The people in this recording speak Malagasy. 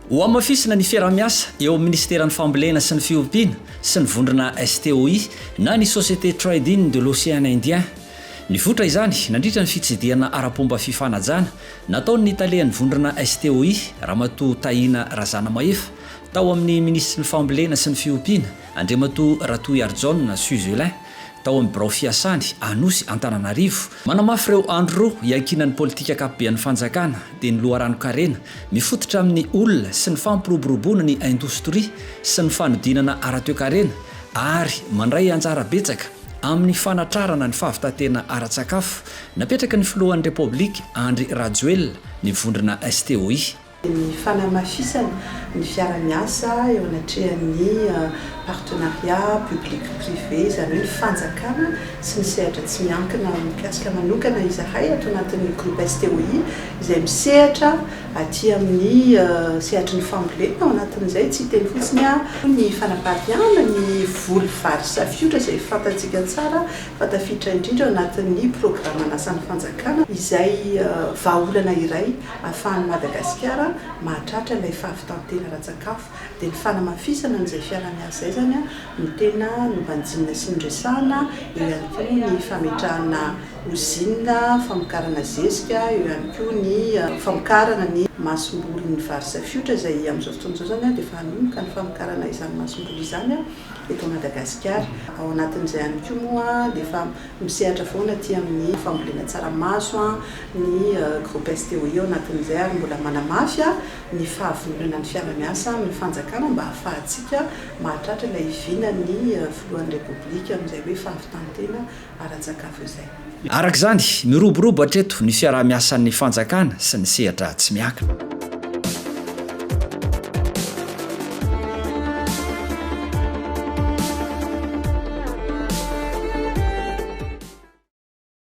Hohamafisina ny fiaraha-miasa eo amin'ny Minisiteran'ny Fambolena sy ny Fiompiana sy ny vondrona STOI na ny Société Trading de l'Océan Indien. Nivoitra izany nandritra ny fitsidihana ara-pomba fifanajana nataon'ny talehan'ny vondrona STOI, Ramatoa Tahina Razanamahefa, tao amin'ny Minisitry ny Fambolena sy ny Fiompiana, Andriamatoa Ratohiarijaona Suzelin, tao amin'ny birao fiasany, Anosy, Antananarivo. Manamafy ireo andro roa iankinan'ny politika ankapobean'ny fanjakana, dia ny loharanon-karena mifototra amin'ny olona sy ny fampiroboroboana ny indostria sy ny fanodinana ara-toekarena ary mandray anjara betsaka amin'ny fanatrarana ny fahavitan-tena ara-tsakafo napetraky ny filohan'ny Repoblika Andry Rajoelina ny vondrona STOI. Ny fanamafisana ny fiara-miasa eo anatrehan'ny partenariat public privé, izany hoe ny fanjakana sy ny sehatra tsy miankina. Mikasika manokana izahay ato anatin'ny groupe STOI izay misehatra aty amin'ny sehatry ny fambolena, ao anatin'izay tsy hiteny fotsiny aho ny fanapariahana ny voly vary safiotra izay fantatsika tsara fa tafiditra indrindra ao anatin'ny programan'asan'ny fanjakana izay vahaolana iray ahafahan'i Madagasikara mahatratra ilay fahavitan-tena ara-tsakafo dia ny fanamafisana an'izay fiaraha-miasa izay izany no tena nobanjinina sy noresahana, eo ihany koa ny fametrahana ozinina famokarana zezika, eo ihany koa ny famokarana ny masombolin'ny vary safiotra izay amin'izao fotoana izao izany dia efa hanomboka ny famokarana izany masomboly izany eto Madagasikara. Ao anatin'izay ihany koa moa dia efa Misehatra foana aty amin'ny fambolena tsaramaso ny groupe STOI ao anatin'izay ary mbola manamafy ny fahavononana ny fiara-miasa amin'ny fanjakana mba hahafahantsika mahatratra ilay vinan'ny filohan'ny Repoblika amin'izay hoe fahavitan-tena ara-tsakafo izay. Araka izany, miroborobo hatreto ny fiaraha-miasan'ny fanjakana sy ny sehatra tsy miankina.